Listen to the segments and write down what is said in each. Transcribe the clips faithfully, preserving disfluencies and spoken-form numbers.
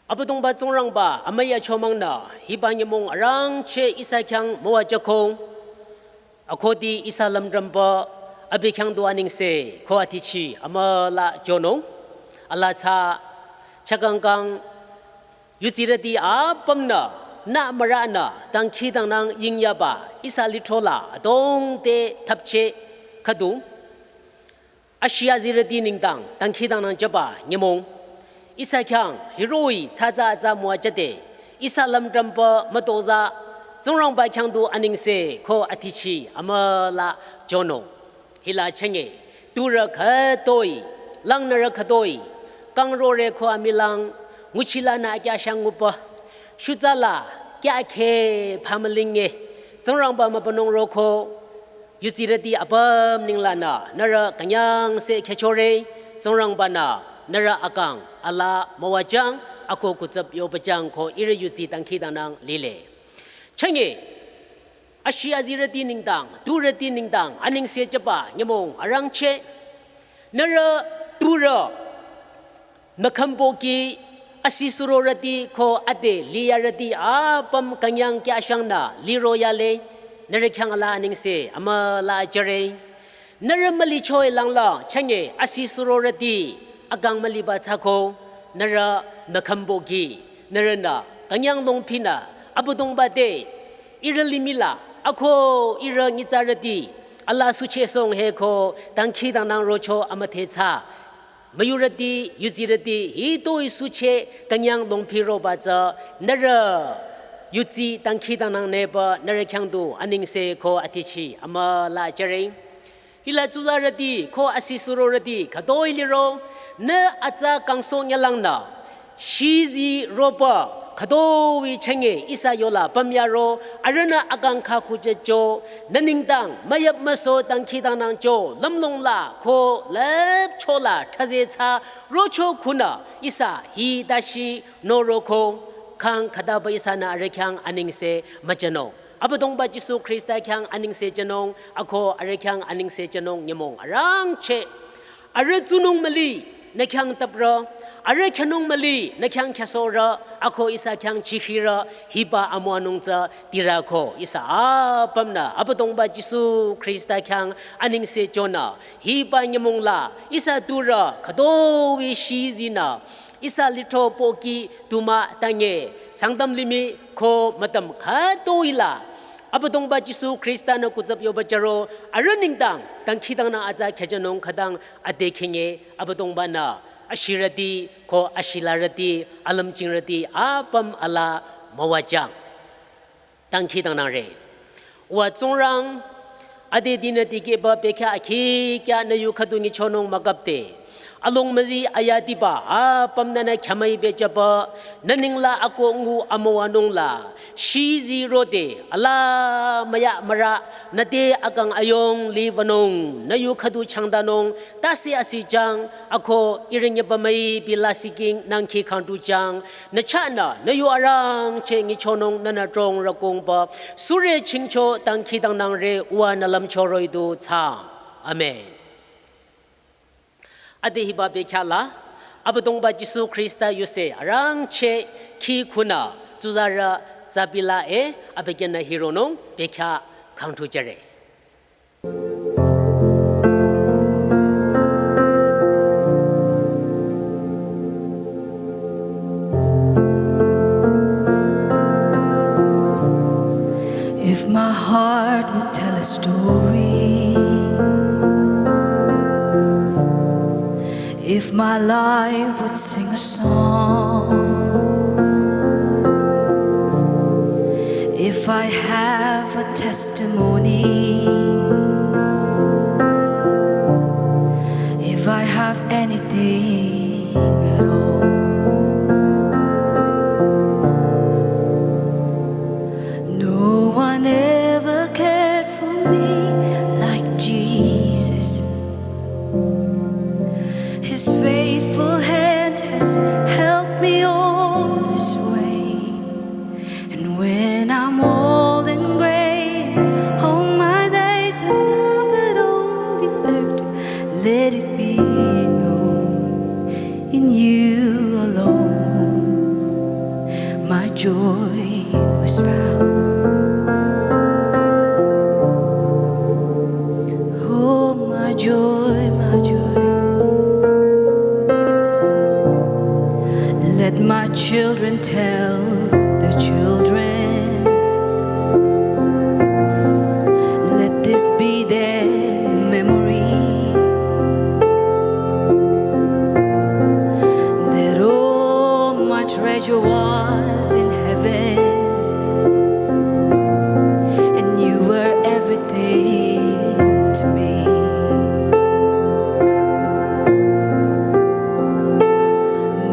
Abüdongba Tsingrangba amüi achomang nü hiba nyümong arangcheh ihsa khyang müwajüko. Akohdi ihsa lümdrümba abi khyang du anengse ko atichi amüla jünung. Ala tsü chakangkang yutsirüti apümnü nü müranü dangkhidangnang yingyaba ihsa lithro la adrong te thapcheh khüdu. Ashi azirüti nengdang dangkhidangnang jüba nyümong. Ihsa khyang hiroh-i tsatsa atsa müwajüde. Ihsa lümdrümba mütozah Tsingrangba khyang du anengse ko atichi amüla jünung. Hila chenge, turü khütoi, langnürü khütoi, kangrore ko amilang, nguchila nü akyashang ngupa, shutsala kyakhe phamülinge, Tsingrangba mübünung roko, yutsirüti apüm nenglanü, nührü künyangse khyüchore, Tsingrangba-nü, nührü akang, ala müwajüng, ako kutsap yobajüng ko ihrü yutsi dangkhidangnang lile. Chenge, ashi azirüti nengdang, turüti nengdang, anengse jüba nyümong arangcheh. Nührü turü, nü khümboki, asi surorüti ko ade liyarüti apüm künyang kyashangnü liro yale, nührü khyang ala anengse amüla jüre. Nührü mülicho-i langla chenge asi surorüti akang müliba tsüko, nührü nü khümboki, nührünü künyang longphinü, Abüdongba te, ihrü limihla, ako ihrü nyitsarüti, ala suchehsohng he ko dangkhidangnang rocho amüdhe tsü. Müyurüti, yutsirüti, hitoi sucheh künyang longphi roba tsü, nührü yutsi dangkhidangnang nüba, nührü khyang du anengse ko atichi amüla jüre. Hila tsuzarüti ko asi surorüti khütoi liro, nü atsa kangsoh nyalangnü, shizi roba khütoi chenge ihsa yola pümyaro, arühnü akang khakhu jücho, nü nengdang müyüp müso dangkhidangnangcho, lümlong la ko lüpcho la thsaze tsü, rocho khunü ihsa hi dashi nü roko, kang khütaba ihsanü arüh khyang anengse müjünung. Abüdongba Jisu Khrista khyang anengse jünung, ako arüh khyang anengse jünung nyümong arangcheh. Arüh tsunung müli, nü khyang taprü, arüh khyanung müli, nü khyang khyasohrü, ako ihsa khyang chikhirü, hiba amüwanung tsü tirü ko, ihsa apümnü, Abüdongba Jisu Khrista khyang anengse jünü, hiba nyümong la, ihsa turü, khütoi shizinü, ihsa lithro pohki tumah tange, Sangtam limih ko mütam khütoi la, Abüdongba Jisu Khrista-nü kutsap yoba jüro, arüh nengdang, dangkhidangnang atsa khyüjünung khütang ade khenge, Abüdongba-nü, ashirüti, ko ashilarüti, alümchingrüti, apüm ala müwajüng. Dangkhidangnangre. Uwa Tsingrang, ade dinü dikehba bekhyah akhi kya nü yu khüdu nyichonung mükapde. Along müzi ayatiba, apüm nünü khyamüi bejüba, nü nengla akoh ngu amüwanung la, shizi rode, ala müya mürü, nü te akang ayong liwünung, nü yu khüdu changdanung, tase asijüng, ako ihrü nyüba müipi lasih king nangkhi khangtujüng, nü chahnü, nü yu arangcheh nyichonung nünü dhrong rükungba, sure chingcho dangkhidangnangre uwa nü lümcho roh-i du thsaang. Amen. Ade hiba bekhyah la, Abüdongba Jisu Khrista yuse arangcheh khi khunü tsuzarü tsabila e, abükyünü hironung bekhyah khangtujüre. If my heart would tell a story, if my life would sing a song, if I have a testimony, if I have anything at all, no one ever cared for me like Jesus. His faithful hand has held me all this way. And when I'm old and gray, all my days are numbered on the earth, let it be known in you alone. Joy was found. Oh, my joy, my joy. Let my children tell their children. Let this be their memory. That all my treasure was in heaven, and you were everything to me.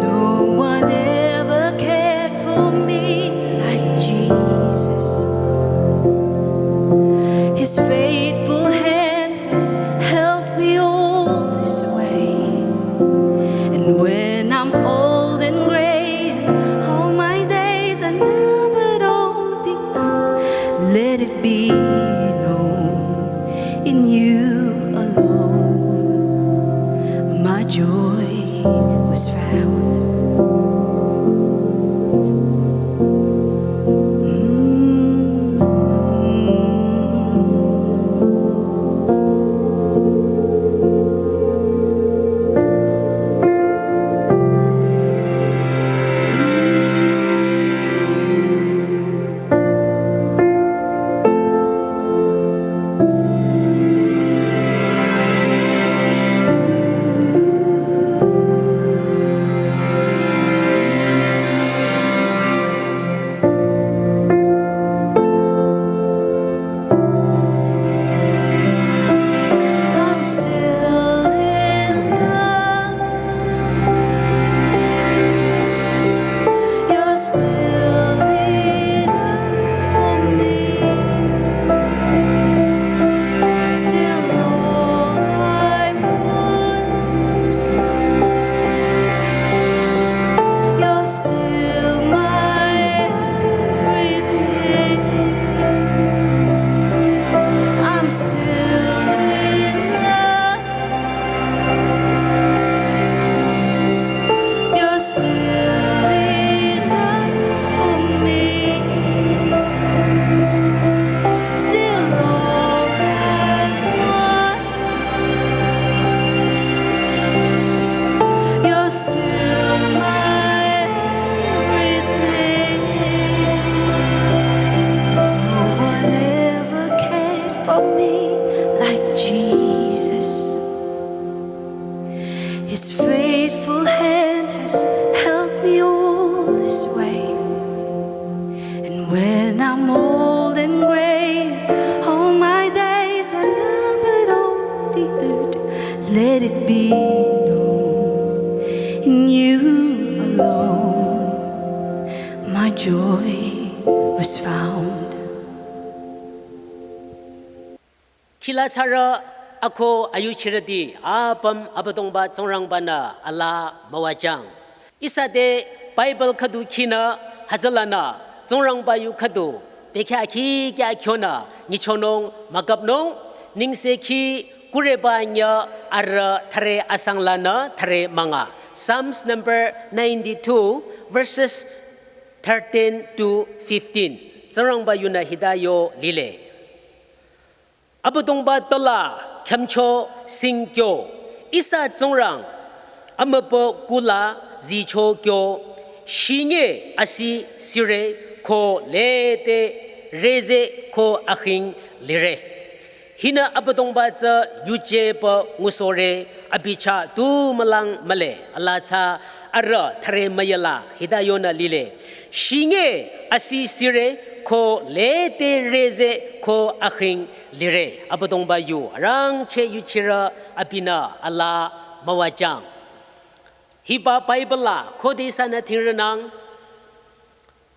No one ever cared for me like Jesus. His faithful hand has held me all this way. And when I'm old and gray and all my days are numbered on the earth, let it be known in you alone, my joy was found. I'm still in love. You're still enough for me. Still all I want. You're still my everything. I'm still in love. You're still enough for me. Still all I want. You're still my everything. No one ever cared for me like Jesus. His faithful hand has held me all this way. And when I'm old and gray, all my days are numbered on the earth, let it be known in you alone, my joy was found. Khila tsara ako ayuchirüti apüm Abüdongba Tsingrangba-nü alaa müwajüng. Ihsa te Bible khüdu khinü hütsülanü Tsingrangba yu khüdu bekhyah khikya kyonü nyichonung müküpnung. Nengsekhi Kureba nyü arüh thüre asang lanü thüre münga. Psalms number ninety-two, verses thirteen to fifteen. Tsingrangba yunü hita yo lile. Abüdongba tola khümcho sing kyo, ihsa Tsingrang, amübü kula zicho kyo, shinge asi sire ko lete reze ko akhing lire. Hinü Abüdongba tsü yujeba ngusohre, abi chah tu mülang mühle, alaa tsü arüh thüre müyala hita yonü lile. Shinge asi sire ko lete reze ko akhing lire. Abüdongba yu arangcheh yuchirü abinü alaa müwajüng. Hiba Bible la khode ihsanü thingrünang,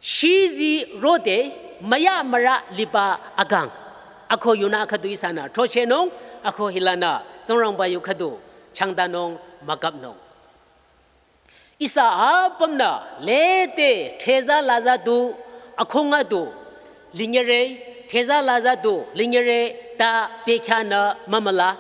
shizi rode müya mürü liba akang. Ako yunü khüdu ihsanü throchehnung, ako hilanü Tsingrangba yu khüdu changdanung müküpnung. Ihsa apümnü lete theza laza du, akhunga du linyere, theza laza du linyere ta bekhyah nü mümüla.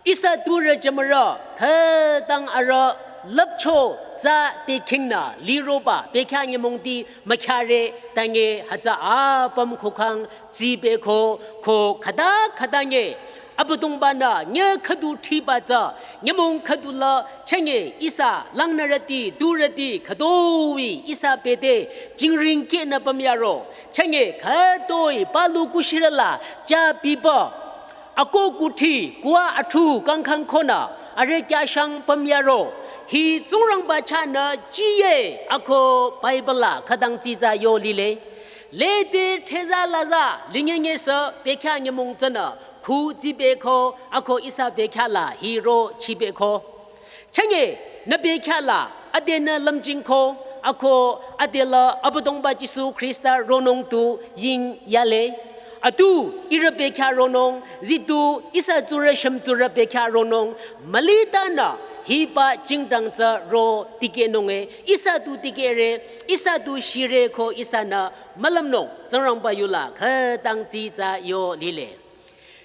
Ihsa turü jümürü khütang arüh lüpcho tsü te khingnü liroba bekhyah nyümongti mükhyare tange hütsü apüm kukhang tsibeko ko khüta khüta nge Abüdongba-nü nye khüdu thiba tsü nyümong khüdu la chenge ihsa langnürüti durüti khütoi ihsa bete jingring kehnü pümyaro chenge khütoi palu kushirüla ja biba. Ako kuthi kua athu kangkhang khonü are kyashang pümyaro. Hi Tsingrangba chahnü jiye ako Bible la khütang tsitsa yo lile. Lede theza laza lingengesü bekhyah nyümong tsünü khu tsibeko ako ihsa bekhyah la hiro chibeko. Chenge nü bekhyah la adenü lümjingko ako adela Abüdongba Jisu Khrista ronung tu ying yale. Atu ihrü bekhyah ronung zitu ihsa tsurü shümtsurü bekhyah ronung mülitanü hiba jingdang tsü ro tikehnunge ihsa tu tikehre ihsa tu shire ko ihsanü mülümnung Tsingrangba yula khütang tsitsa yo lile.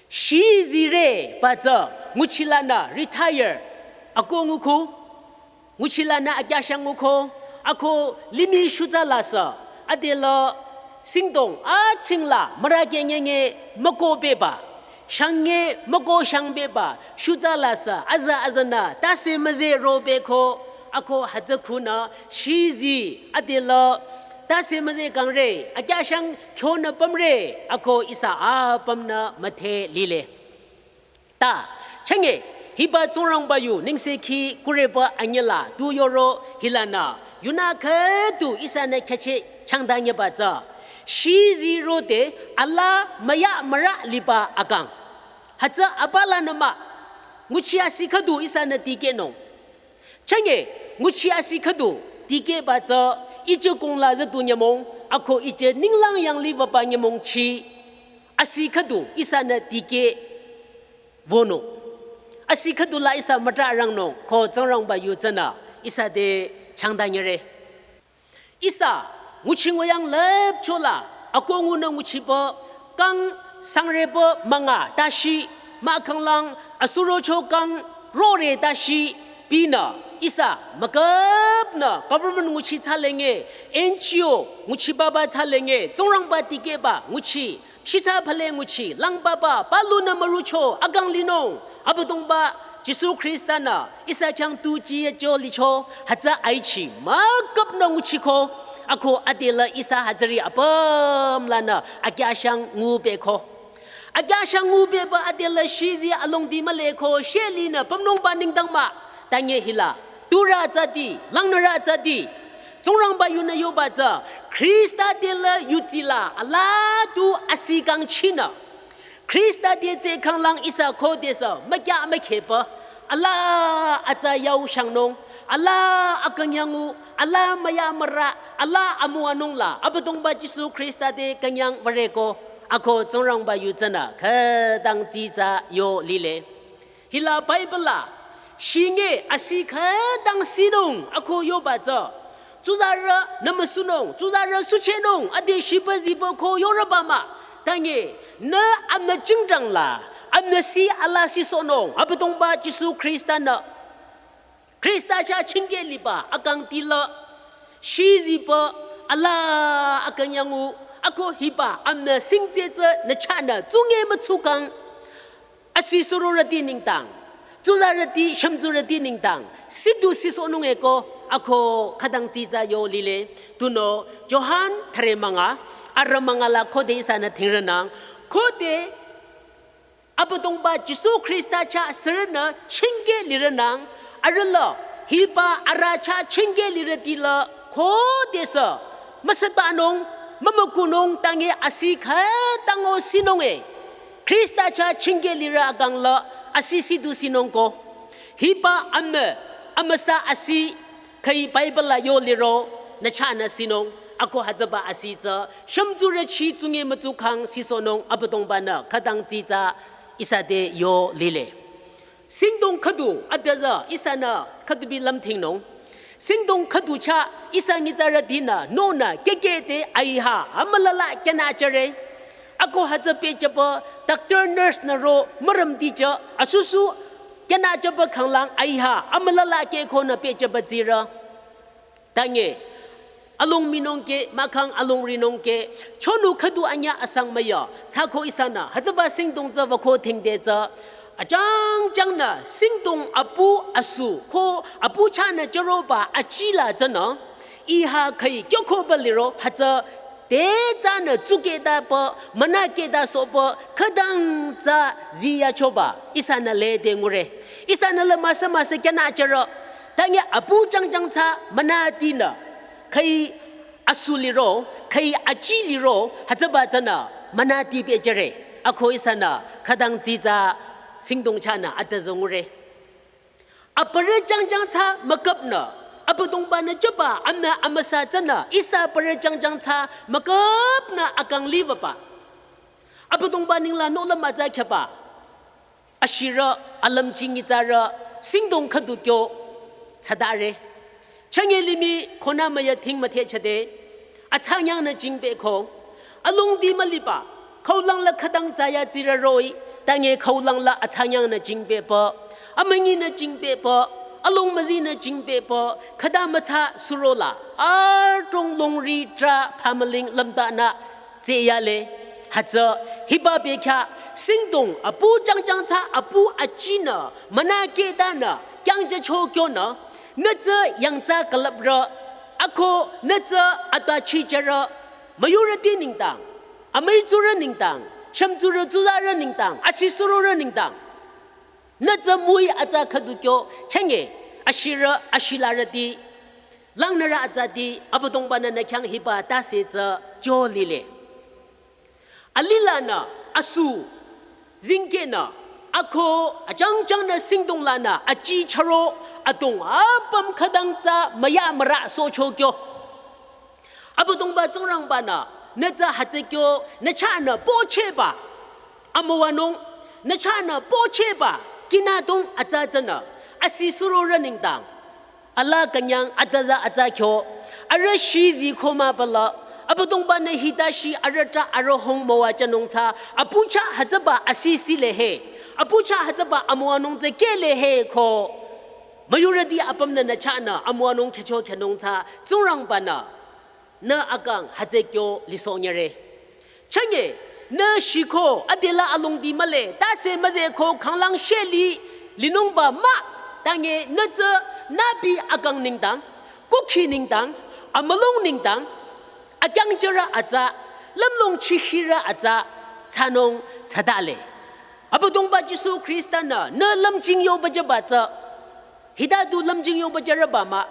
Shizire ba tsü nguchilanü retire ako nguko, nguchilanü akyashang nguko, ako limih shutsa lasü adela singdong achingla mürake nyenge müko beba, shangnge müko shang beba shutsa lasü azü azünü tase müze robeko ako hütsü khunü shizi adela tase müze kangre akyashang kyonü pümre ako ihsa apümnü müthe lile. Ta chenge hiba Tsingrangba yu nengsekhi kureba anyela tu yoro hilanü yunü khüdu ihsanü khyacheh changdanyeba tsü shizi rode ala müya müra liba akang. Hütsü abalanü mah nguchi asi khüdu ihsanü tikehnung. Chenge nguchi asi khüdu tikehba tsü ije kongla züdu nyümong ako ije ninglang yanglibaba nyümong chi asi khüdu ihsanü tikeh wonung. Asi khüdu la ihsa müta rangnung ko Tsingrangba yu tsünü ihsa te changdanyere. Ihsa nguchi nguyang lüpcho la ako ngunü nguchiba kang sangreba münga tashi mahkhanglang asurocho kang rore tashi binü ihsa müküpnü government nguchi tsalenge N G O nguchibaba tsalenge Tsingrangba tikehba nguchi shitsa phale nguchi langbaba palunü mürucho akang linung Abüdongba Jisu Khrista-nü ihsa khyang tu jiyecho licho hütsü aichi müküpnü nguchiko ako adela ihsa hütsüri apüm lanü akyashang ngubeko. Akyashang ngubeba adela shizi alongdi müleko shelinü pümnungba nengdang mah. Tanye hila turü tsüdi langnürü tsüdi Tsingrangba yunü yoba tsü Khrista dela yutila ala tu asi kangchinü Khrista te tse khanglang ihsa khodesü mükya mükhepü ala atsa yau shangnung ala akünyangu ala müya müra ala amuanung la Abüdongba Jisu Khrista te künyang würeko ako Tsingrangba yu tsünü khütang tsitsa yo lile. Hila Bible la shinge asi khütang sinung ako yoba tsü tsuzarü nümüsunung tsuzarü suchehnung ade shiba ziba ko yorüba mah. Tanye nü amnü jingdang la amnü si ala sisohnung Abüdongba Jisu Khrista-nü Khrista chah chingkeh liba akang tila shiziba ala akünyangu ako hiba amnü singtse tsü nü chahnü tsunge mütsukang asi surorüti nengdang tsuzarüti shümtsurüti nengdang sidu sisohnung eko ako khütang tsitsa yo lile. Tunüo Johan thüre münga arü münga la khode ihsanü thingrünang khode Abüdongba Jisu Khrista chah sürünü chingkeh lirünang arüla hiba arü chah chingkeh lirütila khodesü müsütanung mümükunung tanye asi khütango sinunge Khrista chah chingkeh lirü akang la asi sidu sinung ko hiba amnü amüsa asi khüi Bible la yo liro nü chahnü sinung ako hütsüba asi tsü shümtsurü chi tsunge mütsukang sisohnung Abüdongba-nü khütang tsitsa ihsa te yo lile. Singdong khüdu adüzü ihsanü khüdubi lümthingnung singdong khüdu chah ihsa nyitsarütinü nonü kekete aiha amülala kyanü jüre ako hütsü pehjüba doctor nurse nü ro mürümti jü asusu kyana jüba khanglang aiha amülala ke khonü pehjüba tsirü. Tange, along minung ke, mahkhang along rinung ke, chonu khüdu anyüh asang müyü, tsü ko ihsanü, hütsüba singdong tsü wüko thingde tsü, ajang jangnü, singdong apu asu, ko apu chahnü jüroba achila tsünü, iha khüi kyokoba liro, hütsü, te tsünü tsuketa pü, münaketa sohpü, khüdang tsü ziyachoba, ihsanü lede ngure. Ihsanü le müsa müsa kyana jüro, tange apu jangjang tsü münatinü, khüi asu liro, khüi achi liro, hütsüba tsünü, münati pehjüre, ako ihsanü, khüdang tsitsa, singdong chahnü, atazü ngure. Aparü jangjang tsü müküpnü, Abüdongba-nü jüba, amnü amüsa tsünü, ihsa aparü jangjang tsü müküpnü akang liwüba. Abüdongba ninglang nohlüm atsa khyaba. Ashirü, alümjing nyitsarü, singdong khüdu kyo, tsüdare. Chünye limih, khonü müyü thing müthehchade, atsangyangnü jingpehko, alongdi müliba, khaulang la khüdang tsaya tsirü roh-i, tange khaulang la atsangyangnü jingpehpü, amünyinü jingpehpü, along müzinü jingpehpü, khüta mütsa surola, adrong longri tra pamaling lümdanü, tseyale, hütsü, hiba bekhyah, singdong, apu jangjang tsü, apu achinü, münaketa nü, kyangjücho kyonü, nü tsü yangtsa külüprü, ako, nü tsü atbachi jürü, müyurüti nengdang, amüitsurü nengdang, shümtsurü tsuzarü nengdang, asisurorü nengdang. Nü tsü müi atsa khüdu kyo, chünye, ashirü, ashilarüti, langnürü atsati, Abüdongba-nü nü khyang hiba tase tsü jü lile. Alilanü, asu, zingkehnü, ako, ajangjangnü singdong lanü, achi chüro, adong apüm khüdang tsü müyü mürü sohcho kyo. Abüdongba Tsingrangba-nü, nü tsü hütsü kyo, nü chahnü pochehba. Amüwanung, nü chahnü pochehba, kinadong atsa tsünü, asisurorü nengdang. Ala künyang ataza atsa kyo, arüh shizi koma bala, Abüdongba-nü hita shi arüh ta arüh hung müwajünung tsü, apu chah hütsüba asisi le he, apu chah hütsüba amüwanung tsü kele he ko. Müyurüti apümnü nü chahnü amüwanung khyücho khyünung tsü, Tsingrangba-nü, nü akang hütsü kyo lisohnyüre. Chünye, nü shiko, adela alongdi mühle, tase müzeko khanglang sheli, linungba mah, tange nü tsü nübi akang nengdang, kukhi nengdang, amülung nengdang, akyangjürü atsa, lümlong chikhirü atsa, tsünung tsüdale. Abüdongba Jisu Khrista-nü, nü lümjing yoba jüba tsü, hita du lümjing yoba jürüba mah.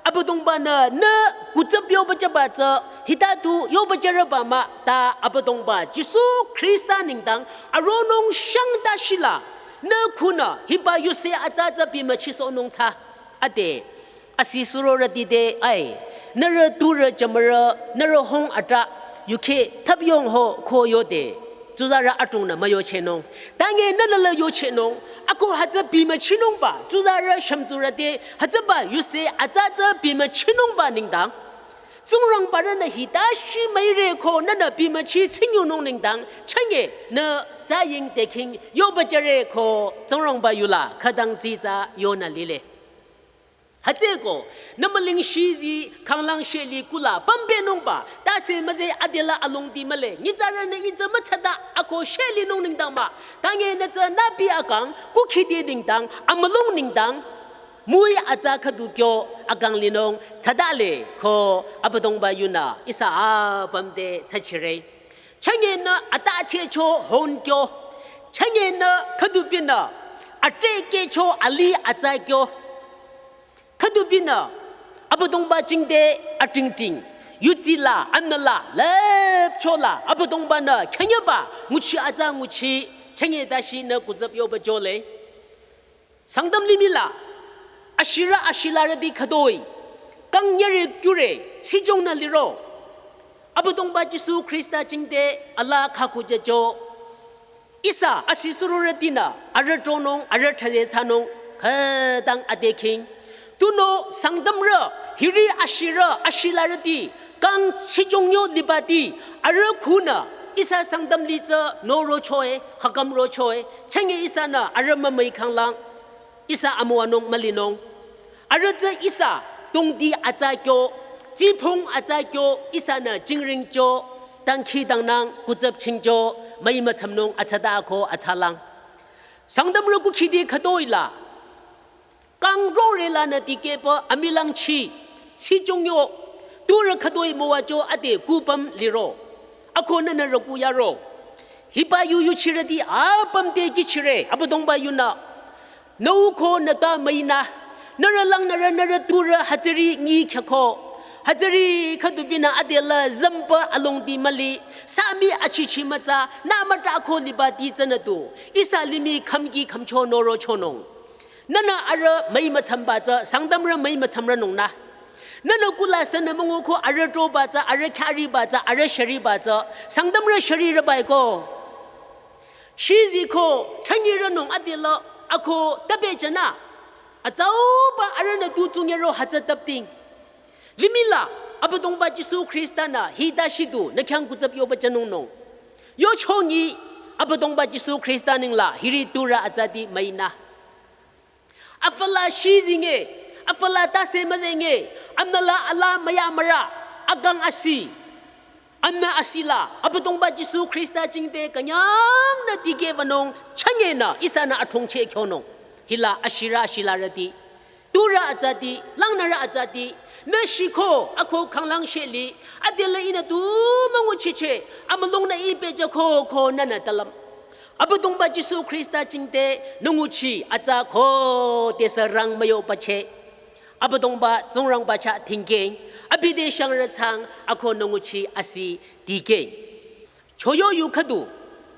Abüdongba-nü, nü kutsüp yoba jüba tsü, hita du yoba jürüba mah. Ta Abüdongba Jisu Khrista nengdang, aronung shang ta shila, nü khunü, hiba yuse atsa tsü bimüchisohnung tsü. Ade, asisurorüti te, ai, nührü turü jümürü, nührü hung atra, yukheh, thap yong ho, ko yode. Tsuzarü adrongnü müyochehnung. Tange nü lala yochehnung. Ako hütsü bimüchinungba. Tsuzarü shümtsurü te hütsüba yuse atsa tsü bimüchinungba nengdang. Tsingrangba-nü nü hita shi müire ko nünü bimüchi tsinyunung nengdang. Chünye nü tsü ying te king yoba jüre ko Tsingrangba yula khüdang tsitsa yonü lile. Hütsüko, nü müling shizi, khanglang sheli kula, pümbenungba, tase müze adela alongdi mühle, nyitsarünü itsü mütsada, ako shelinung nengdang mah, tange nü tsü nübi akang, kukhiti nengdang, amülung nengdang, müi atsa khüdu kyo, akang linung, tsüdale, ko, Abüdongba yunü, ihsa apüm te, tsüchire. Chünye nü atachehcho hon kyo, chünye nü khüdubinü, atekehcho ali atsa kyo, khüdubinü, Abüdongba jingte atingting, yutila, anüla, lüpchola, Abüdongba-nü, khenyeba, nguchi atsa nguchi, chünye tashi nü kutsüp yoba jole. Sangtam limih la, ashirü ashilarüti khütoi, kang nyüre kyure, tsijongnü liro. Abüdongba Jisu Khrista jingte, ala khakujüjo. Ihsa asisurorütinü, arüh tronung, arüh thade thsanung, khütang ade king. Tunüo Sangtamrü, hiri ashirü, ashilarüti, kang tsijongnyo libati, arüh khunü, ihsa Sangtam li tsü, norochoe, khakamrochoe, chünye ihsanü, arüh mümüi khanglang. Ihsa amüwanung mülinung. Arüh tsü ihsa tongdi atsa kyo, tsiphung atsa kyo, ihsanü jingring jo, dangkhidangnang kutsap chingjo, müi mütsamnung atsata ko atsalang. Sangtamrü kukhidi khütoi la. Kang rore lanü dikehpü amilang chi, chi chungyo, turü khütoi müwajo ade kupüm liro. Ako nünü rüku yaro. Hiba yu yuchirüti apüm te kichire, Abüdongba yunü. Nüu ko nüta müinü, nührü langnürü nührü turü hütsüri nyi khyako. Hütsüri khüdubinü adela zümpü alongdi müli, sami achichi mütsa, nü müta ko libati tsünü tu. Ihsa limih khümki khümcho noro chonung. Nünü arüh müi mütsamba tsü, Sangtamrü müi mütsamrünung nü. Nünü kula sünü müngu ko arüh troba tsü, arüh khyariba tsü, arüh shariba tsü, Sangtamrü sharirübai ko. Shizi ko, chanyirünung adela, ako tabe jana. Atsauba arühnü tu tsungero hütsü tapting. Limih la, Abüdongba Jisu Khrista nü, hita shidu, nü khyang kutsap yoba janungnung. Yo chongi, Abüdongba Jisu Khrista ningla, hiri turü atsati müinü. Afala shizinge, afala tase müzenge, amnala ala müya müra, akang asi. Amnü asila, Abüdongba Jisu Khrista jingte künyangnü dikehbanung, changenü, ihsanü athongcheh kyonung. Hila ashirü ashilarüti. Turü atsati, langnürü atsati, nü shiko, ako khanglang sheli, adela ihnü tu münguchiche, amülungnü ipehjü ko ko nünü talam. Abüdongba Jisu Khrista jingte nü nguchi atsa ko tesü rang müyo pache. Abüdongba Tsingrangba chah tingkeng, abi te shangrü tsang ako nü nguchi asi dikeng. Choyo yu khüdu,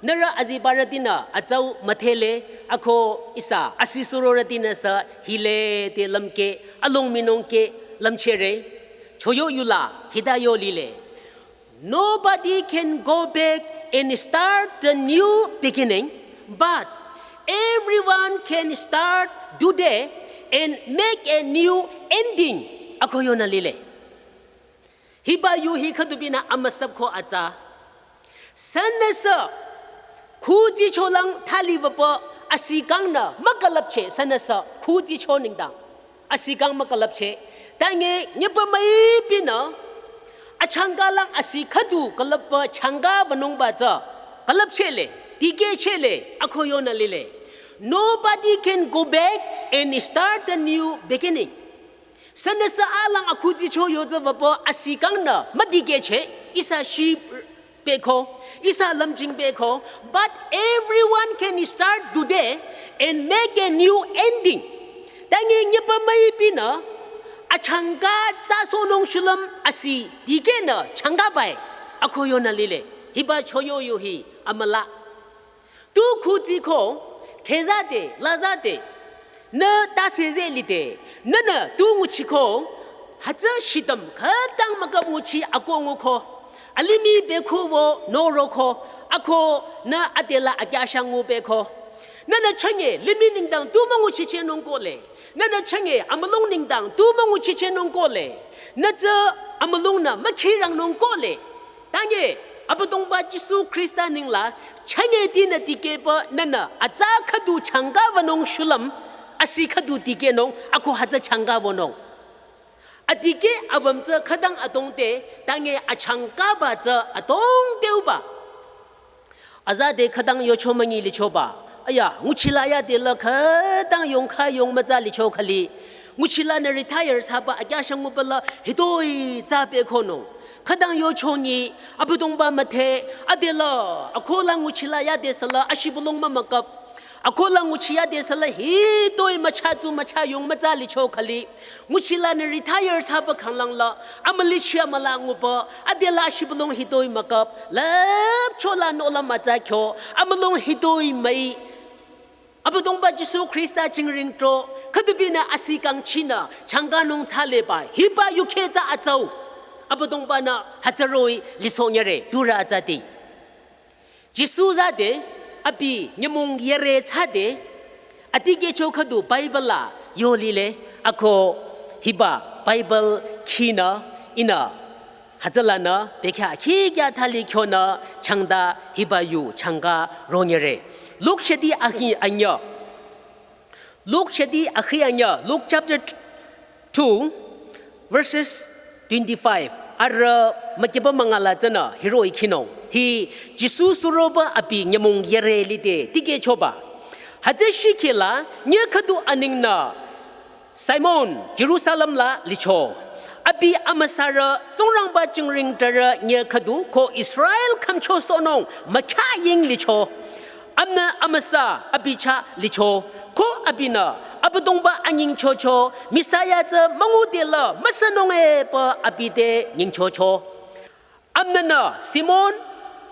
nührü azibarütinü atsau müdhele ako ihsa asi surorütinü sü hile te lümke, along minungke lümchere. Choyo yu la hita yo lile. Nobody can go back and start the new beginning, but everyone can start today and make a new ending. Ako yonü lile. Hiba yu hi khüdubinü amüsap ko atsa. Sünüsü, khuji cholang thali vapa asi kangnü mükalapche sünüsü, khuji cho nengdang. Asi kang mükalapche. Tange nyepa müipinü, achangka lang asi khüdu kalappa changka vanungba tsü. Kalapchele, dikehchele, ako yonü lile. Nobody can go back and start a new beginning. Sünüsü alang akhuji cho yoza vapa asi kangnü müdikehche, ihsa shi pehko, ihsa lümjing pehko, but everyone can start today and make a new ending. Tange nyepa müipinü, achangka tsa sonung shulüm asi dikehnü changka bai, ako yonü lile, hiba choyo yu hi amüla. Tu khuji ko, thezade, lazade, nü taseze lide, nünü tu nguchi ko, hütsü shitüm khütang mükap nguchi ako nguko, alimih bekhu vo noro ko, ako nü adela akyasha ngu beko. Nünü chanye, limih nengdang tu münguchiche nung kole. Nünü chanye, amülung nengdang tu münguchiche nung kole. Nü tsü amülung nü mükhirang nung kole. Tange, Abüdongba Jisu Khrista ningla, chanye tinü dikehba nünü, atsa khüdu changka vanung shulüm, asi khüdu dikehnung, ako hütsü changka vonung. Adikeh avüm tsü khütang atongte, tange achangkaba tsü atongte uba. Azade khütang yocho münyi lichoba. Aya, nguchila yade la khütang yongkha yong mütsa licho khali. Nguchila nü retire thsaba akyasha nguba la hitoi tsa pehkonung. Khütang yocho nyi, Abüdongba müdhe, adela, akola nguchila yade sala ashibülung mümükap. Akola nguchi yade sala hitoi mücha tu mücha yong mütsa licho khali. Nguchila nü retire thsaba khanglang la, amülichi amüla nguba, adela ashibülung hitoi mükap, lüpcho la nola mütsa kyo, amülung hitoi müi. Abüdongba Jisu Khrista jingring tro, khüdubinü asi kangchinü, changka nung thsaleba, hiba yukhe tsü atsau. Abüdongba nü hütsüroi lisohnyere, turü atsati. Jisu zade, abi nyümong yere thsade, adikehcho khüdu Bible la yolile, ako hiba Bible khinü, ihnü, hütsülanü, bekya khikya thali kyonü, changda hiba yu, changka ronyere. Luk shedi ahi anya. Luke shadi akhi anyüh, Luke chapter two, verses twenty-five. Arüh mükiba mangala tsünü hiroh-i khinung. Hi Jisu suroba abi nyümong yere lide tikehchoba. Hütsü shikhe la nyüh khüdu anengnü Simon Jerusalem la licho. Abi amüsarü Tsingrangba jingring tarü nyüh khüdu ko Israel khümchosohnung mükhyah ying licho. Amnü amüsa abi chah licho. Ko abinü Abüdongba anyingchocho, Messiah tsü müngude la müsünung-e pü abi te nyingchocho. Amnünü Simon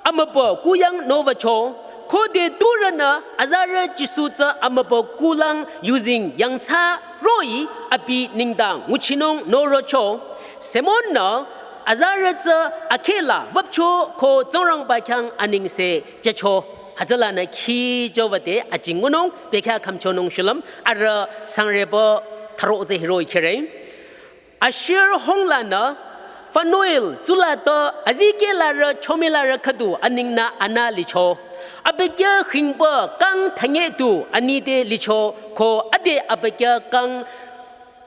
amübü kuyang nowücho, khode turünü azarü Jisu tsü amübü kulang yuzeng yangthsa roh-i abi nengdang nguchinung norocho. Simon-nü azarü tsü akheh la wüpcho ko Tsingrangba khyang anengse jücho. Hütsülanü khijo wüde ajing ngunung bekhyah khümchonung shulüm arüh sangreba tharo tsü hiroh-i khere. Asher honglanü Phanuel tsulatü azikehlarü chomilarü khüdu anengnü anah licho. Abükyü hingba kang thanye tu anite licho ko ade abükyü kang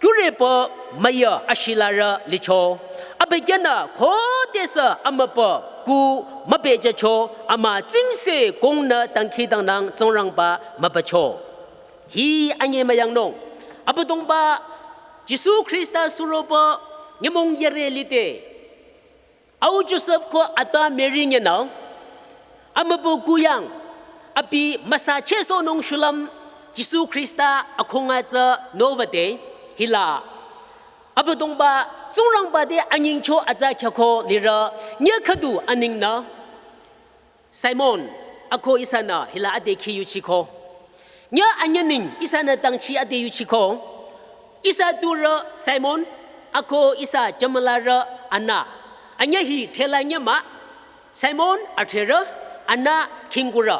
kyurepü müyü ashilarü licho. Abükyünü khodesü amübü ku mübejücho ama tsingse kongnü dangkhidangnang Tsingrangba mübücho. Hi anyemüyangnung. Abüdongba Jisu Khrista suroba nyümong yere lide. Au Joseph ko ata Mary nyünü amübü kuyang abi müsachehsohnung shulüm Jisu Khrista akhunga tsü nowüde hila. Abüdongba Tsingrangba te anyingcho atsa khyako lirü nyüh khüdu anengnü Simon, ako ihsanü hila ade khi yuchiko. Nyüh anyüning ihsanü dangchi ade yuchiko. Ihsa turü Simon, ako ihsa jümülarü anah. Anyüh hi thela nyüh mah. Simon atrerü, anah khingkurü.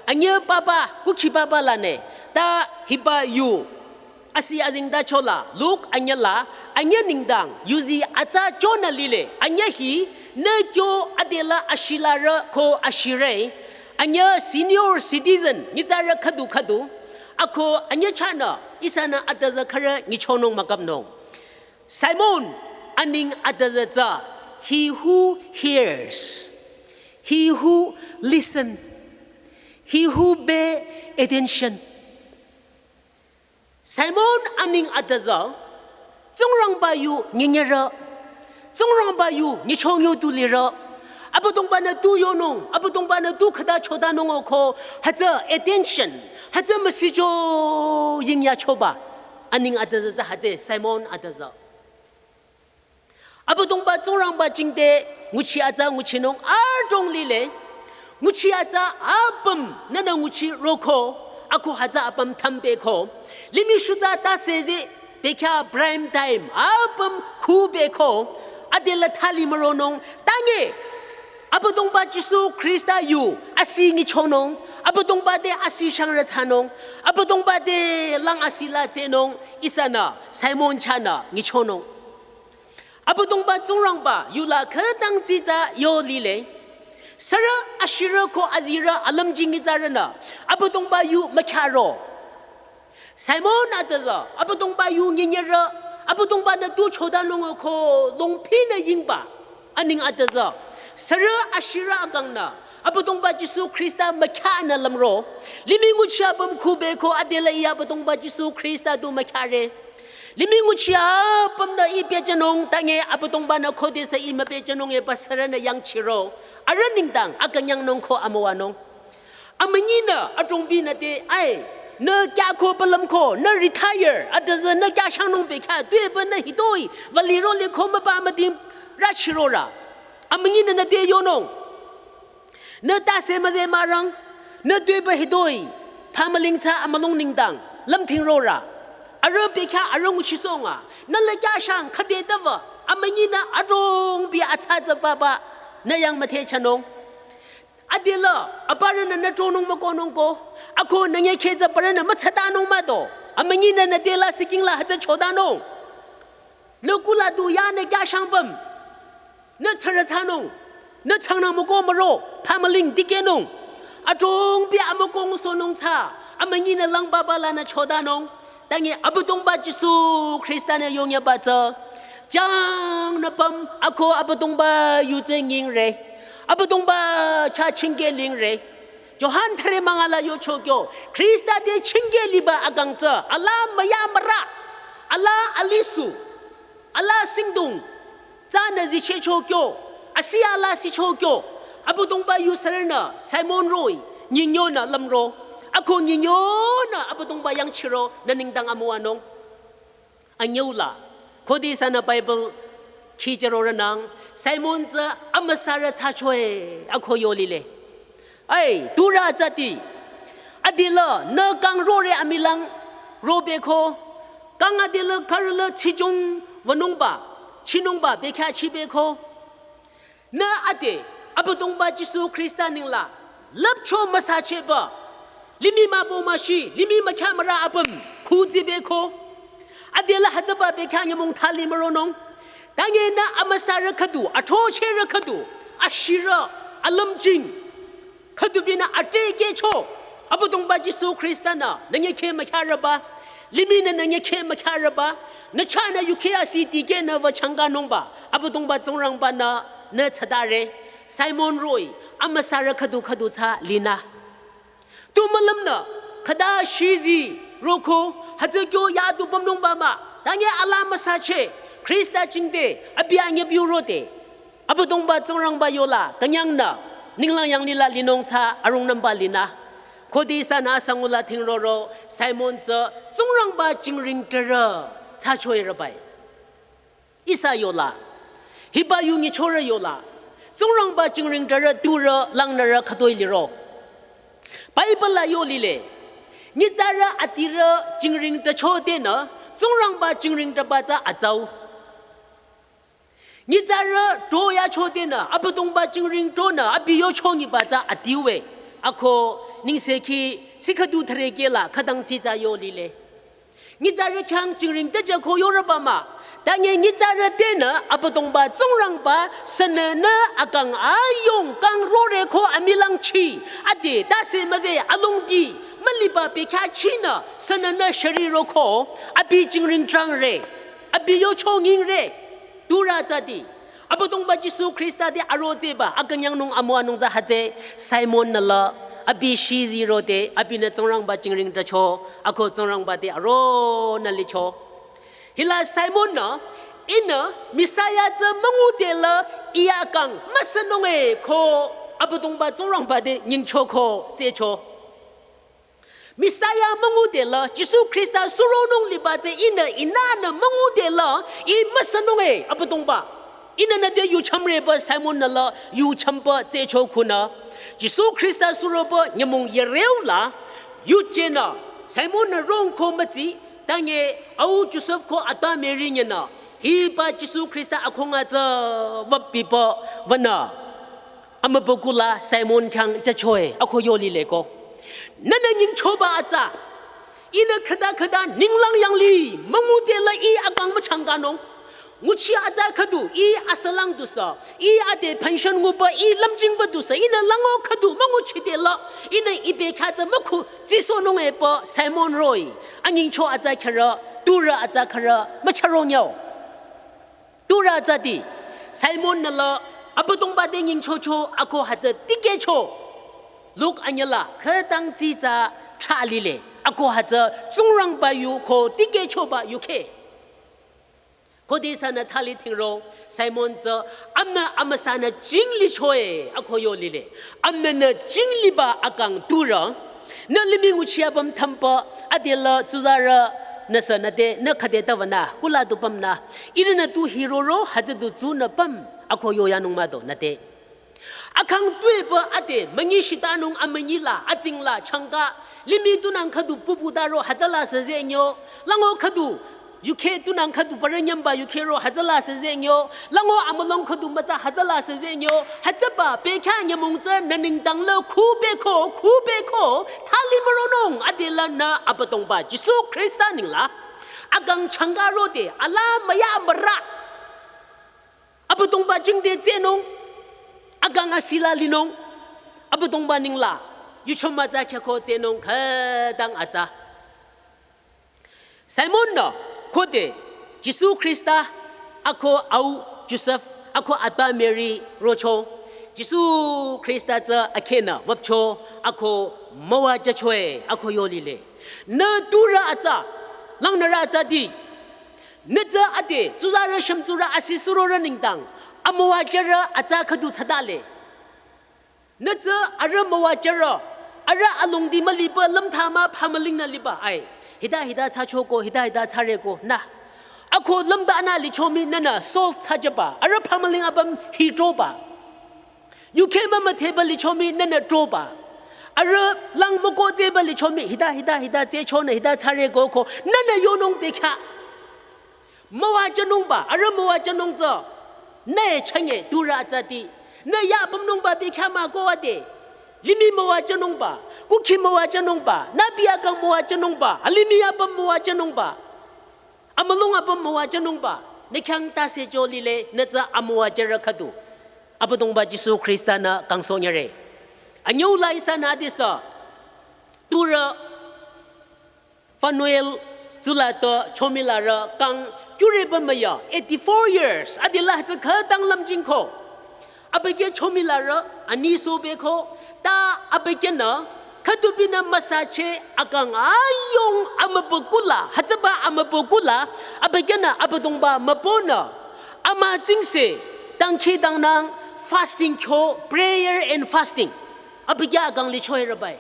Anyüh papa, kukhi papa lanü. Ta hiba yu asi azengtacho la, Luke anyüh la, anyüh nengdang yuzi atsa chonü lile. Anyüh hi nü kyo adela ashilarü ko ashire. Anyüh senior citizen nyitsarü khüdu khüdu. Ako anyüh chahnü ihsanü atüzü khürü nyichonung mükapnung. Simon aneng atüzü tsü, he who hears, he who listen, he who pay attention. Simon aneng atüzü, Tsingrangba yu nyinyerü, Tsingrangba yu nyichonyo tu lirü, Abüdongba-nü tu yonung, Abüdongba-nü tu khüta chotanung-o ko, hütsü attention, hütsü müsicho yingyachoba, aneng atüzü tsü hütsü Simon atüzü. Abüdongba Tsingrangba jingte nguchi atsa nguchinung adrong lile. Nguchi atsa apüm nünü nguchi roko. Ako hütsü apüm thambeko. Limih shutsa tase ze bekhyah prime time apüm khubeko. Adela thali müronung. Tange. Abüdongba Jisu Khrista yu asi nyichonung. Abüdongba te asi shangrü thsanung. Abüdongba te lang asi la tsehnung. Ihsanü Simon chahnü nyichonung. Abüdongba Tsingrangba yula khütang tsitsa yo lile. Sürü ashirü ko azirü alümjing nyitsarünü Abüdongba yu mükhyaro. Simon atüzü Abüdongba yu nyinyerü, Abüdongba-nü tu chotanung-o ko longphinü yingba. Aneng atüzü sürü ashirü akangnü Abüdongba Jisu Khrista mükhyah nü lümro. Limih nguchi apüm khubeko adela iya Abüdongba Jisu Khrista du mükhyare. Limih nguchi apümnü ih pehjünung tange Abüdongba-nü khodesü ih müpehjünung epü sürünü yangchiro. Arüh nengdang akünyangnung ko amüwanung. Amünyinü adrongbinü te, ai, nü kyako pülümko, nü retire, atüzü nü kyashangnung bekhyah, tuepü nü hitoi, vali role ko müpa amüding rachirorü. Amünyinü nü te yonung. Nü tase müze mürang, nü tuepü hitoi, phamüling tsü amülung nengdang, lümthingrorü. Arüh bekhyah arüh nguchisohnga, nü le kyashang khüde tava, amünyinü adrongbi atsa tsü papa, nü yang müthehchanung. Adela, aparünü nü tronung mükohnung ko, ako nü nyekheh tsü parünü mütsatanung mado, amünyinü nü dela siking la hütsü chotanung. Nü kula du ya nü kyashang püm. Nü tsürü thsanung, nü tsangnü müko müro, phamüling dikehnung. Adrongbi amüko ngusohnung tsü, amünyinü lang papa lanü chotanung. Tangi Abüdongba Jisu Khrista-nü yongyaba tsü, jangnü püm ako Abüdongba yu tsü nyingre, Abüdongba chah chingke lingre. Johan thüre münga la yocho kyo, Khrista te chingke liba akang tsü, ala müya müra, ala alisu, ala singdong, tsünü zichehcho kyo, asi ala sicho kyo, Abüdongba yu sürünü, Simon roh-i, nyingyonü lümro, ako nyingyonü Abüdongba yangchiro, nü nengdang amüwanung. Anyüula, khode ihsanü Bible khicharo rünang, Simon tsü amüsarü thsachoe, ako yo lile. Ai, turü tsüti. Adila, nü kang rore amilang, ro beko. Kang adila karla chichung vanungba, chinungba, bekha chi beko. Nü ade, Abüdongba Jisu Khrista ningla, lüpcho müsacheba. Limih mübü müshi, limih mükya müra apüm, khuzi beko. Adila hütsüba bekha nyümong thali müronung. Tangi nü amüsarü khüdu, athrocherü khüdu, ashirü, alümjing. Khüdu binü ate kecho, Abüdongba Jisu Khrista-nü, nü nyekhe mükyareba, limih nü nü nyekhe mükyareba, nü chahnü yukhe asi tikehnü wü changa nungba, Abüdongba Tsingrangba-nü, nü thsadare, Simon roh-i, amüsarü khüdu khüdu thsa linü. Tu mülümnü, khüta shizi, roko, hütsü kyo ya tu pümnungba mah, tangi ala müsache, Khrista chingde, abi anyübiu rode. Abüdongba Tsingrangba yola, künyangnü, ninglang yanglila linung thsa arungnümba linü. Khode ihsanü asangula thingroro, Simon tsü, Tsingrangba jingring türü, thsachoe rübai. Ihsa yola, hiba yu nyichorü yola, Tsingrangba jingring türü turü langnürü khütoi liro. Bible la yo lile, nyitsarü adirü jingring türcho denü, Tsingrangba jingring türba tsü atsau. Nyitsarü to yacho denü, Abüdongba jingring tonü, abi yocho nyiba tsü adiwe. Ako, nengsekhi, tsi khüdu thüre kela, khütang tsi tsü yo lile. Nyitsarü khyang jingring tüjü ko yorüba mah. Tangi nyitsarü tenü, Abüdongba Tsingrangba, sününü akang ayong kang rore ko amilang chi. Ade, tase müde, alongdi, müliba bekha chinü, sününü shari roko, abi jingring trangre. Abi yocho nyingre, turü tsüti. Abüdongba Jisu Khrista te aro tseba, akünyangnung amüwanung tsü hütsü, Simon-nü la, abi shizi rode, abinü Tsingrangba jingring türcho, ako Tsingrangba te aronü licho. Hila Simon-nü, ihnü, Messiah tsü müngude la, iya kang, müsünunge ko, Abüdongba Tsingrangba te nyingcho ko, tsecho. Messiah müngude la, Jisu Khrista suronung liba tsü ihnü inanü müngude la, ih müsünunge Abüdongba. Ihnü nüte yuchamreba Simon-nü la, yuchampa tsecho kunü. Jisu Khrista suroba nyümong yereu la, yujenü, Simon-nü rong ko mütsi, tangi au Josef ko ata Mary nyenü, hiba Jisu Khrista akhunga tsü wüpiba wünü. Amübükuh la Simon khyang jüchoe, ako yo lile ko. Nünü nyingchoba atsa. Ihnü khüta khüta ninglang yangli, müngude la ih akang müchangkanung. Nguchi atsa khüdu, ih asalang dusü, ih ade pension nguba, ih lümjingba dusü, ihnü lango khüdu, münguchide la, ihnü ih bekha tsü mükhu, tsisohnung epü, Simon roh-i, anyingcho atsa khyarü, turü atsa khyarü, mücharong yao. Turü tsüti, Simon-nü la, Abüdongba te nyingchocho, ako hütsü tikehcho. Luk anyüla, khütang tsi tsü trah lile, ako hütsü Tsingrangba yu ko tikehchoba yukheh. Khode ihsanü thali thingro, Simon tsü, amünü amüsanü jinglichoe, ako yo lile. Amününü jingliba akang turü, nü limih nguchi apüm thümpa, adela tsuzarü nüsü nüte, nü khüde tawünü, kula tu pümnü, ihrünü tu hiroro, hütsü tu tsunü püm, ako yoyanung mado nüte. Akhang tuepü ade, münyi shitanung amünyi la, ating la, changka, limih tunang khüdu pupu taro, hütsüla sezenyo, lango khüdu, yukheh tunang khüdu paranyamba yukheh ro hütsüla sezenyo, lango amülong khüdu mütsa hütsüla sezenyo, hütsüba bekhyah nyümong tsü nü nengdang la khubeko, khubeko, thali müronung adelanü Abüdongba Jisu Khrista nengla. Akang changka rode, ala müya müra. Abüdongba jingte tsehnung, akang asila linung, Abüdongba nengla, yuchoma tsü khyako tsehnung khütang atsa. Simon-nü khode Jisu Khrista ako au Josef ako atba Mary rocho, Jisu Khrista tsü akhenü wüpcho ako müwajüchoe ako yolile. Nü turü atsa, langnürü atsati. Nü tsü ade, tsuzarü shümtsurü asi surorü nengdang, amüwajürü atsa khüdu thsadale. Nü tsü arüh müwajürü, arüh alongdi mülipü lümthama phamülingnü liba ai. Hita hita thsachoko, hita hita thsareko nü. Ako lümdanü lichomi nünü solve thsajüba, arüh phamüling apüm hi troba. Yukheh mümüdheba lichomi nünü troba. Arüh lang mükohtseba lichomi hita hita hita tsechonü hita thsareko ko nünü yonung bekhyah. Müwajünungba, arüh müwajünung tsü. Nü chünye turü atsati. Nü ya apümnungba bekhyah mah ko ade. Limih müwajünungba, kukhi müwajünungba, nübi akang müwajünungba, alimih apüm müwajünungba. Amülung apüm müwajünungba. Nü khyang tase jolile, nü tsü amüwajürü khüdu. Abüdongba Jisu Khrista-nü kangsohnyüre. Anyüu la ihsanü adesü turü Fanuel tsulato chomilarü kang kyureba müya eighty-four years adila hütsü khütang lümjingko. Abükyü chomilarü ani sobeko ta abükyünü khüdubinü müsache akang ayung amübükuh la, hütsüba amübükuh la, abükyünü Abüdongba mübünü amütsingse dangkhidangnang fasting kyo, prayer and fasting. Abükyü akang lichoe rübai.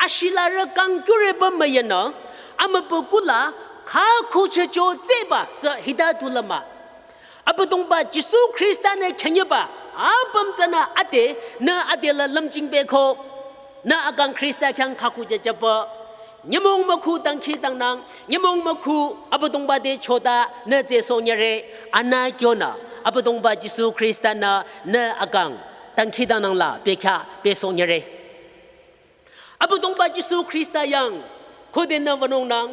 Ashilarü kang kyureba müyanü, amübükuh la, khakhuchehcho tsüba tsü hita tu lama. Abüdongba Jisu Khrista-nü chünyeba, apüm tsünü ade, nü adela lümjingbeko, nü akang Khrista khyang khakhuchehchaba. Nyümong mükhu dangkhidangnang, nyümong mükhu Abüdongba te chota, nü tsehsohnyüre, anü kyonü, Abüdongba Jisu Khrista-nü, nü akang dangkhidangnang la bekhyah besohnyüre. Abüdongba Jisu Khrista yang, khode nü wünungnang,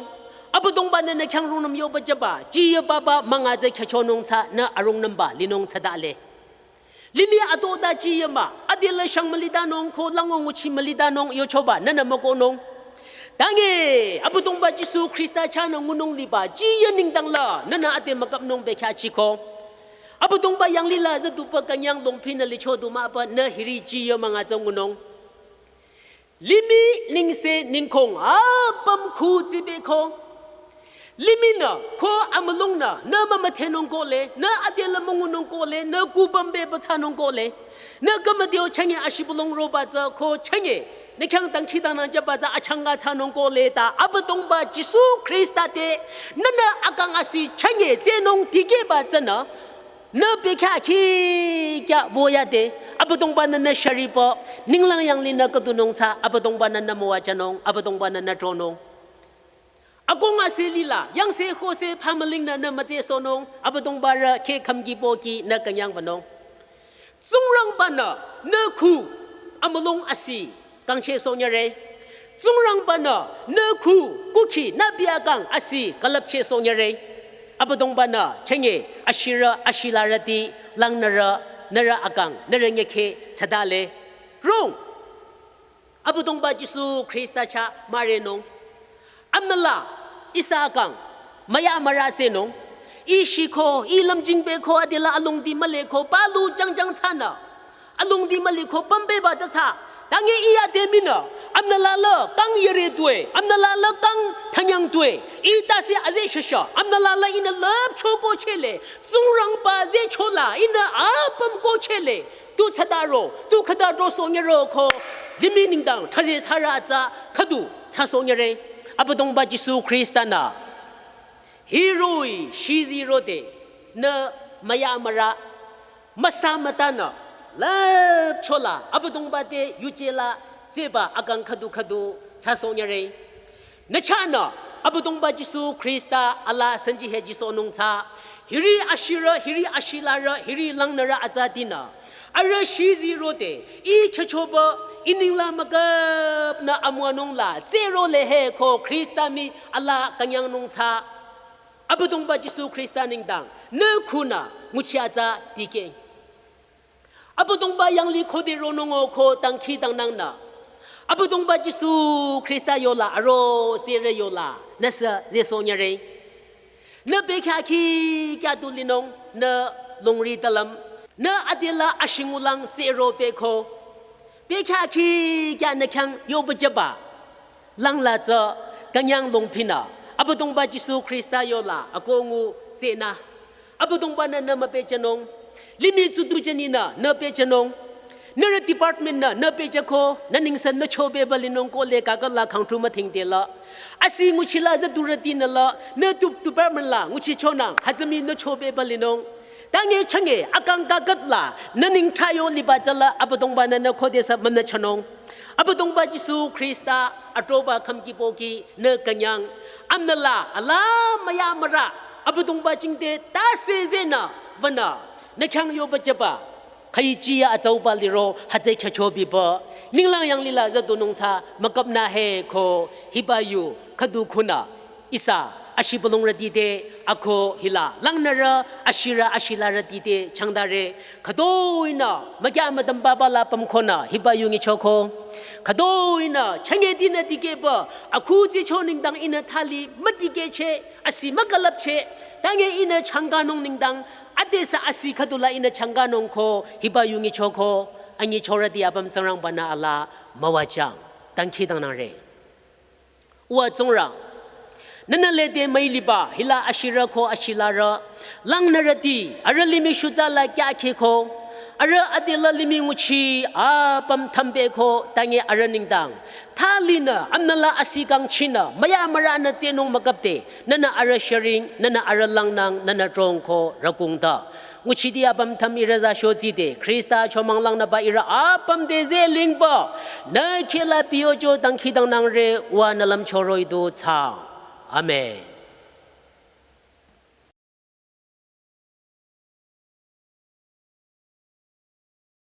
Abüdongba-nü nü khyang rungnüm yoba jüba, jiye baba münga tsü khyüchonung tsü nü arungnümba linung tsüdale. Limih ato ta jiye mah, adela shang mülitanung ko lango nguchi mülitanung yochoba nünü mükohnung. Tange, Abüdongba Jisu Khrista chahnü ngunung liba, jiye nengdang la, nünü ade mükapnung bekhyah chiko. Abüdongba yanglila züdupa künyang longphinü licho du mah ba nü hiri jiye münga tsü ngunung. Limih nengse nengkong apüm khu tsibeko. Limihnü ko amülungnü nü mümüdhenung kohle, nü adela müngunung kohle, nü kubambe bathsanung kohle. Nü kümüdeo chünye ashibülung roba tsü ko chünye, nü khyang dangkhidangnang jüba tsü achangka thsanung kohle ta Abüdongba Jisu Khrista te, nünü akang asi chünye tsehnung tikehba tsünü, nü bekhyah khikya woyade, Abüdongba-nü nü sharipo, ninglang yanglinü küdunung tsü, Abüdongba-nü nü müwajünung, Abüdongba-nü nü tronung. Akong ase lila, yangse khose phamülingnü nü mütsehsohnung, Abüdongba rü kheh khümki pohki nü künyang wünung. Tsingrangba-nü nü khu amülung asi kangchehsohnyüre. Tsingrangba-nü nü khu kukhi nübi akang asi külüpchehsohnyüre. Abüdongba-nü chünye ashirü ashilarüti langnürü nührü akang nührü nyükhe thsadale. Rung. Abüdongba Jisu Khrista chah mürenung. Amnüla, ihsa akang, müya mürü tsehnung. Ih shiko, ih lümjingbeko adela alongdi müleko, palu jangjang thsanü. Alongdi müliko pümbeba ta thsa. Tange ih ade mihnü, amnüla la kang yere tue, amnüla la kang thanyang tue. Ih tase aze shasha, amnüla la ihnü lüpcho kohchele, Tsingrangba zehchola, ihnü apüm kohchele. Tu thsadaro, tu khüta trosohnyüro ko, limih nengdang, thsaze thsarü tsü, khüdu, thsasohnyüre, Abüdongba Jisu Khrista-nü. Hiroh-i, shizi rode, nü müya mürü, müsa mütanü, lüpchola, Abüdongba te yuje la, tsehba akang khüdu khüdu, thsasohnyüre. Nü chahnü, Abüdongba Jisu Khrista ala sanji he jisohnung tsü, hiri ashirü, hiri ashilarü, hiri langnürü atsatinü. Arüh shizi rode, ih khyüchoba, ih ninglang mükapnü amüwanung la, tsehro le he ko Khrista mii ala künyangnung tsü. Abüdongba Jisu Khrista nengdang, nü khunü, nguchi atsa tikeh. Abüdongba yangli khode ronung-o ko dangkhidangnangnü. Abüdongba Jisu Khrista yola aro tsehre yola. Nüsü zehsohnyüre. Nü bekhyah khi khyah tu linung, nü longri talüm. Nü adela ashingulang tsehro pehko. Bekhyah khi khyah nü khyang yoba jüba. Langla tsü künyang longpinü. Abüdongba Jisu Khrista yola akoh ngu tsehnü. Abüdongba-nü nü müpehjünung. Limih tsutpu jüninü nü pehjünung. Nührü department-nü nü pehjüko, nü nengsen nü chobeba linung ko le kaka la khangtru müthingde la. Asi nguchila züdurütinü la, nü tu department la nguchichonang, hütsü mii nü chobeba linung. Tange change, akang kakat la, nü ningthra yo liba tsüla, Abüdongba-nü nü khodesü mümüchanung. Abüdongba Jisu Khrista, atroba khümki pohki, nü künyang. Amnala, ala maya mara, Abüdongba jingte, tase zenü, wünü, nü khyang yoba jüba. Khüichi ya atsauba liro, hütsü khyücho biba. Ninglang yanglila züdunung tsü, müküpnü he ko, hiba yu, khüdu khunü. Ihsa, ashibülungrüti te, ako hila, langnürü, ashirü, ashilarüti te, changdare, khütoinü, mükya müdümbaba la pümkonü, hiba yu nyichoko. Khütoinü, changetinü dikehba, akhu tsicho nengdang ihnü thali, müdikehcheh, asi mükülüpcheh, tange ihnü changanung nengdang, adesü asi khüdula ihnü changanung ko, hiba yu nyichoko, anyichorüti apüm Tsingrangba-nü ala, müwajang, dangkhidangnangre. Uwa Tsingrang, nünü lede müiliba, hila ashirü ko ashilarü, langnürüti, arüh limih shutsa la kyakheko, arüh adela limih nguchi, apüm thümpehko, tange arüh nengdang. Thalinü, amnala asi kangchinü, maya maranü tsehnung müküpde, nünü arüh shüring, nünü arüh langnang, nünü drongko, rükungta. Nguchiti apüm thüm ihrü za shotsi de, Khrista chomang langnüba ihrü apüm te zeh lingba. Nü khehla piyocho dangkhidangnangre uwa nü lümchoroh-i du tsang. Amen.